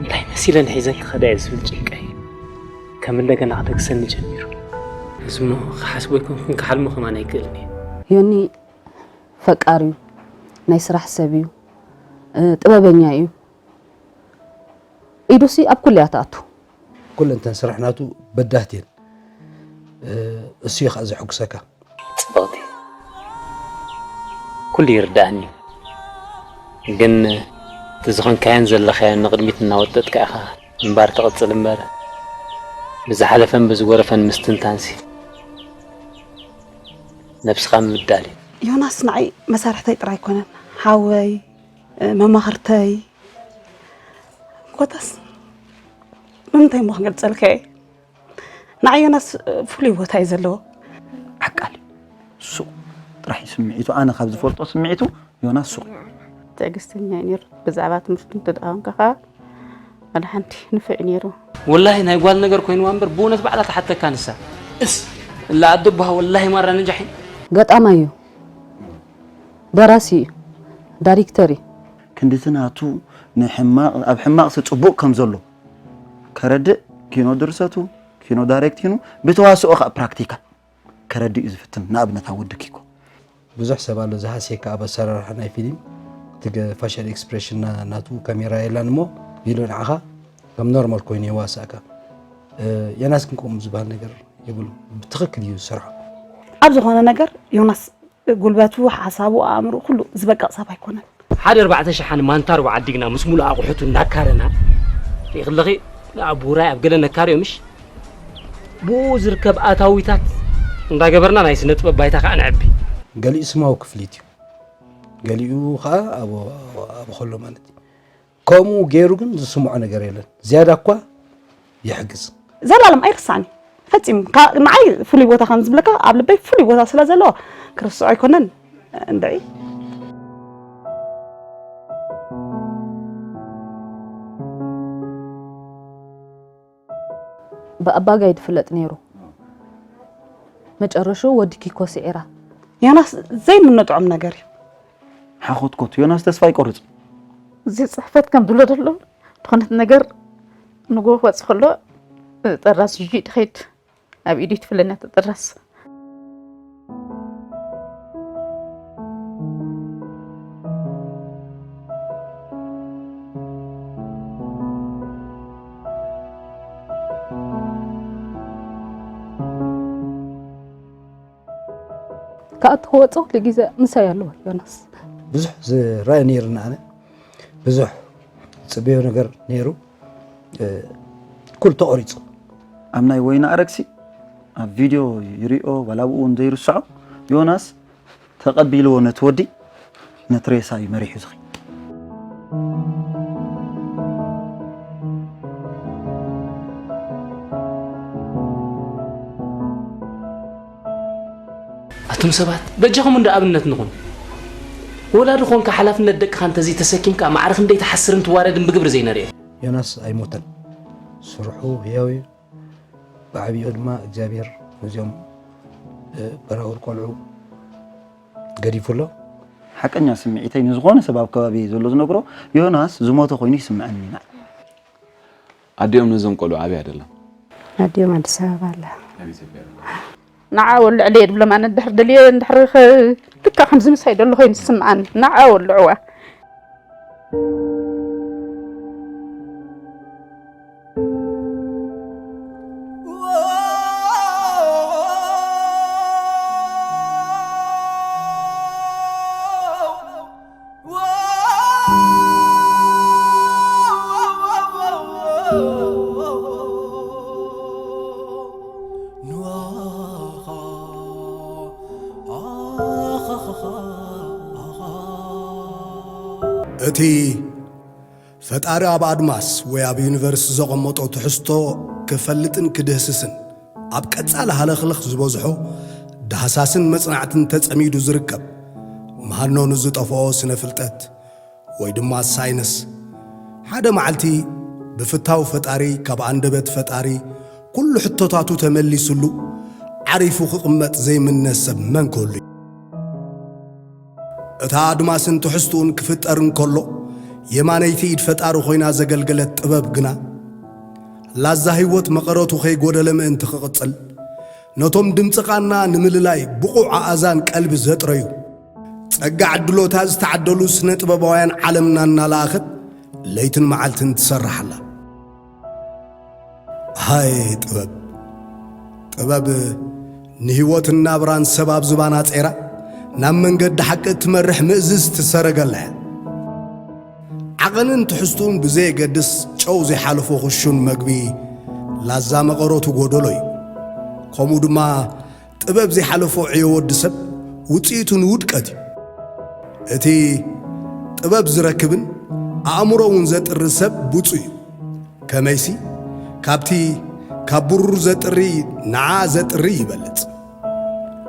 እንታይ መሲለን ሒዘን ክኸዳ እየ ዝብል ጭንቀይ ከም እንደገና ክደግሰኒ ጀሚሩ። እዚ እሞ ክሓስቦ ኣይኮንኩን ክሓልሞ ከማን ኣይክእልን እየ። ዮኒ ፈቃር እዩ፣ ናይ ስራሕ ሰብ እዩ፣ ጥበበኛ እዩ። ኢዱሲ ኣብ ኩሉ እያ ትኣቱ። ኩለን እተን ስራሕ ናቱ በዳህት እየን። እሱ እዩ ከዓ ዘሐጉሰካ። ፅብቕቲ ኩሉ ይርዳእኒ እዩ። ግን እቲ ዝኾንካዮን ዘለኻዮን ንቕድሚት እናወጠጥካ ኢኻ ምንባር ትቕፅል እምበር ብዝሓለፈን ብዝጎረፈን ምስትንታንሲ ነብስኻ ምብዳል እዩ። ዮናስ ንዓይ መሳርሕተይ ጥራይ ኣይኮነን፣ ሓወይ፣ መማኽርተይ። ኮታስ ብምንታይ እሞ ክገልፀልካ እየ? ንዓይ ዮናስ ፍሉይ ቦታ እዩ ዘለዎ። ዓቃል እዩ። ሱቕ ጥራሕ እዩ ስምዒቱ። ኣነ ካብ ዝፈልጦ ስምዒቱ ዮናስ ሱቕ እዩ። ትዕግስተኛ እዩ ነይሩ። ብዛዕባ ትምህርቱ እንተደኣ ኮንካ ኸኣ ዋላ ሓንቲ ንፉዕ እዩ ነይሩ። ወላሂ ናይ ጓል ነገር ኮይንዋ እምበር ብእውነት ባዕላ ትሓተካ ንሳ። እስ እላ ኣደ ኣቦሃ ወላሂ ማራ ነጃሒ። ገጣማይ እዩ፣ ደራሲ እዩ፣ ዳይሬክተር እዩ። ክንድቲ ናቱ ንሕማቕ ኣብ ሕማቕሲ ጽቡቕ ከም ዘሎ ከረድእ ኪኖ ድርሰቱ ኪኖ ዳይሬክቲኑ ብተዋስኦ ከዓ ፕራክቲካል ከረድእ እዩ ዝፍትን። ንኣብነት ኣብ ወዲ ኪኮ ብዙሕ ሰብ ኣሎ ዝሃስየካ ኣብ ኣሰራርሓ ናይ ፊልም እቲ ፋሻል ኤክስፕሬሽን ናቱ ካሜራ የላን እሞ ኢሉ ንዓኻ ከም ኖርማል ኮይኑ የዋስኣካ። ዮናስ ግን ከምኡ ዝበሃል ነገር የብሉ። ብትኽክል እዩ ዝሰርሖ። ኣብ ዝኾነ ነገር ዮናስ ጉልበቱ፣ ሓሳቡ፣ ኣእምሮ ኩሉ ዝበቅቕ ሰብ ኣይኮነን። ሓደ ኣርባዕተ ሸሓኒ ማንታ ሩባ ዓዲግና ምስ ሙሉእ ኣቑሑቱ እንዳካረና ሪእኽለኺ ኣብ ውራይ ኣብ ገለ ነካርዮ ምሽ ብኡ ዝርከብ ኣታዊታት እንዳገበርና ናይ ስነ ጥበብ ባይታ ከዓ ነዕቢ። ገሊኡ ስማዊ ክፍሊት እዩ፣ ገሊኡ ከዓ ኣብ ኣብ ከሎ ማለት እዩ። ከምኡ ገይሩ ግን ዝስምዖ ነገር የለን። ዝያዳ እኳ ይሕግዝ። ዘላለም ኣይርሳዕን እዩ ፈጺሙ። ካ- ንዓይ ፍሉይ ቦታ ከም ዝብለካ ኣብ ልበይ ፍሉይ ቦታ ስለ ዘለዎ ክርስዖ ኣይኮነን። እንድዒ ብኣባጋይ ድፍለጥ ነይሩ። መጨረሽኡ ወዲ ኪኮ ስዒራ። ዮናስ ዘይምነጥዖም ነገር እዩ። ሓኾትኮት ዮናስ ተስፋ ኣይቆርጽ። እዚ ጽሕፈት ከም ዝብሎ ዘሎ ዝኾነት ነገር ንጎ ክወጽእ ከሎ ጠራስ ይዩ ድኸይድ ኣብ ኢዱ ትፍለና ተጠራስ ክኣቱ ክወፅእ ኩሉ ግዜ ምሳይ ኣለዎ ዮናስ። ብዙሕ ዝረአ ነይርና ኣነ ብዙሕ ዝፅበዮ ነገር ነይሩ ኩሉ ተቆሪፁ። ኣብ ናይ ወይኒ ኣረግሲ ኣብ ቪድዮ ይሪኦ ዋላ ብኡ እንዘይርስዖ ዮናስ ተቐቢልዎ ነቲ ወዲ ነቲ ሬሳ እዩ መሪሑ ዝኺድ። ኣቱም ሰባት በጃኹም እንዶ ኣብነት ንኹን። ወላዲ ኾንካ ሓላፍነት ደቅኻ እንተዘይተሰኪምካ ማዕረ ክንደይ ትሓስርን ትዋረድን ብግብሪ ዘይነርእዮ። ዮናስ ኣይሞተን ስርሑ ህያው እዩ። ብዓቢኡ ድማ እግዚኣብሔር ነዚኦም በራውር ቆልዑ ገዲፉ ኣሎ። ሓቀኛ ስምዒተይ ንዝኾነ ሰብ ኣብ ከባቢ ዘሎ ዝነግሮ ዮናስ ዝሞተ ኮይኑ ይስምዐኒ ኢና። ኣዲኦም ነዞም ቆልዑ ኣበይ ኣደላ? ኣዲኦም ኣዲስ ኣበባ ኣላ። ንዓ ወልዕ ለየ ድብሎም ኣነ ድሕር ደልየ እንድሕር ልካ ከምዚ ምሳይ ደሎ ኮይኑ ዝስምዓኒ ንዓ ወልዕዋ። እቲ ፈጣሪ ኣብ ኣድማስ ወይ ኣብ ዩኒቨርስ ዘቐመጦ ትሕዝቶ ክፈልጥን ክድህስስን ኣብ ቀጻሊ ሃለኽለኽ ዝበዝሖ ዳህሳስን መጽናዕትን ተጸሚዱ ዝርከብ ምሃኖ ንዝጠፍኦ ስነ ፍልጠት ወይ ድማ ሳይንስ ሓደ መዓልቲ ብፍታው ፈጣሪ ካብ ኣንደበት ፈጣሪ ኩሉ ሕቶታቱ ተመሊስሉ ዓሪፉ ክቕመጥ ዘይምነ ሰብ መን ክህሉ እዩ? እታ ኣድማስን ትሕዝትኡን ክፍጠር እንከሎ የማነይቲ ኢድ ፈጣሪ ኮይና ዘገልገለት ጥበብ ግና፣ ላዛ ህይወት መቐረቱ ከይጎደለ ምእንቲ ክቕጽል፣ ነቶም ድምጺ ቃና ንምልላይ ብቑዕ ኣእዛን ቀልቢ ዘጥረዩ፣ ጸጋ ዕድሎታ ዝተዓደሉ ስነ ጥበባውያን ዓለምና እናለኣኸት ለይትን መዓልትን ትሰርሕ ኣላ። ሃይ ጥበብ! ጥበብ ንህይወትን ናብራን ሰብ ኣብ ዝባና ጼራ ናብ መንገዲ ሓቂ እትመርሕ ምእዝዝቲ ሰረገላ እያ። ዓቐንን ትሕዝቱን ብዘየገድስ ጨው ዘይሓለፎ ክሹን መግቢ ላዛ መቐረቱ ጎደሎ እዩ። ከምኡ ድማ ጥበብ ዘይሓለፎ ዕዮ ወዲ ሰብ ውጽኢቱ ንውድቀት እዩ። እቲ ጥበብ ዝረክብን ኣእምሮ እውን ዘጥሪ ሰብ ብፁዕ እዩ። ከመይሲ ካብቲ ካብ ብሩር ዘጥሪ ንዓ ዘጥሪ ይበልጽ።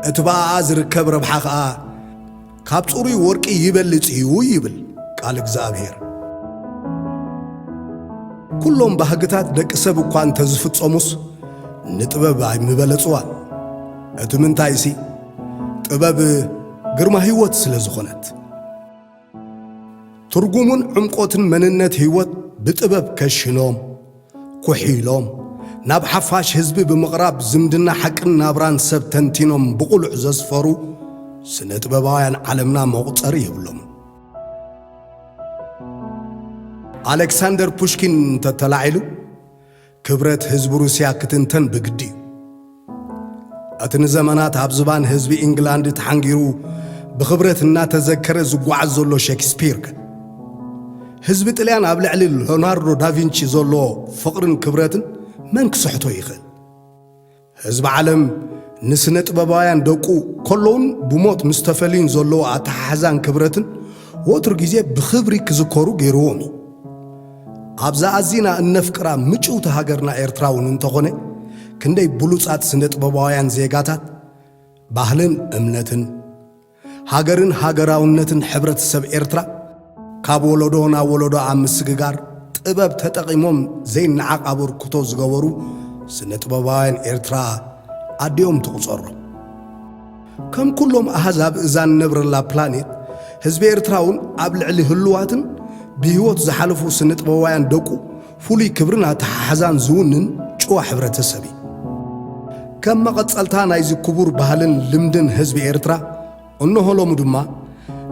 እቲ ብኣኣ ዝርከብ ረብሓ ኸኣ ካብ ጽሩይ ወርቂ ይበልጽ እዩ ይብል ቃል እግዚኣብሔር። ኩሎም ባህግታት ደቂ ሰብ እኳ እንተ ዝፍጸሙስ ንጥበብ ኣይምበለጽዋን። እቲ ምንታይሲ ጥበብ ግርማ ህይወት ስለ ዝኾነት። ትርጉሙን ዕምቆትን መንነት ህይወት ብጥበብ ከሽኖም፣ ኩሒሎም፣ ናብ ሓፋሽ ህዝቢ ብምቕራብ ዝምድና ሓቅን ናብራን ሰብ ተንቲኖም ብቕሉዕ ዘስፈሩ ስነ ጥበባውያን ዓለምና መቑጸሪ የብሎምን። ኣሌክሳንደር ፑሽኪን እንተተላዒሉ፣ ክብረት ህዝቢ ሩስያ ክትንተን ብግዲ እዩ። እቲ ንዘመናት ኣብ ዝባን ህዝቢ ኢንግላንድ ተሓንጊሩ ብኽብረት እናተዘከረ ዝጓዓዝ ዘሎ ሸክስፒር ከ? ህዝቢ ጥልያን ኣብ ልዕሊ ሊዮናርዶ ዳቪንቺ ዘሎ ፍቕርን ክብረትን መን ክስሕቶ ይኽእል? ህዝቢ ዓለም ንስነ ጥበባውያን ደቁ ከለውን ብሞት ምስ ተፈልዩን ዘለዎ ኣተሓሕዛን ክብረትን ወትሩ ግዜ ብኽብሪ ክዝከሩ ገይርዎም እዩ። ኣብዛ ኣዚና እነፍቅራ ምጭውቲ ሃገርና ኤርትራ እውን እንተኾነ፣ ክንደይ ብሉጻት ስነ ጥበባውያን ዜጋታት ባህልን እምነትን፣ ሃገርን ሃገራውነትን ሕብረተሰብ ኤርትራ ካብ ወለዶ ናብ ወለዶ ኣብ ምስግጋር ጥበብ ተጠቒሞም ዘይነዓቕ ኣበርክቶ ዝገበሩ ስነ ጥበባውያን ኤርትራ ኣዲኦም ትቑጸሮም። ከም ኩሎም ኣሃዛብ እዛ ንነብረላ ፕላኔት፣ ህዝቢ ኤርትራ እውን ኣብ ልዕሊ ህሉዋትን ብህይወት ዝሓለፉ ስነ ጥበባውያን ደቁ ፍሉይ ክብርን ኣተሓሕዛን ዝውንን ጭዋ ሕብረተሰብ እዩ። ከም መቐጸልታ ናይዚ ክቡር ባህልን ልምድን ህዝቢ ኤርትራ፣ እንሆ ሎሚ ድማ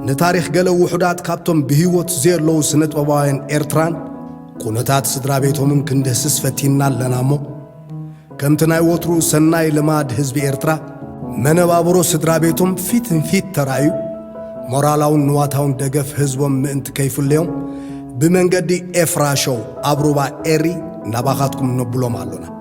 ንታሪኽ ገለ ውሑዳት ካብቶም ብህይወት ዘየለዉ ስነ ጥበባውያን ኤርትራን ኩነታት ስድራ ቤቶምን ክንድህስስ ፈቲንና ኣለና እሞ፣ ከምቲ ናይ ወትሩ ሰናይ ልማድ ህዝቢ ኤርትራ፣ መነባብሮ ስድራ ቤቶም ፊት ንፊት ተራእዩ፣ ሞራላውን ንዋታውን ደገፍ ህዝቦም ምእንቲ ከይፍለዮም፣ ብመንገዲ ኤፍራ ሾው ኣብ ሩባ ኤሪ ናባኻትኩም ነብሎም ኣሎና።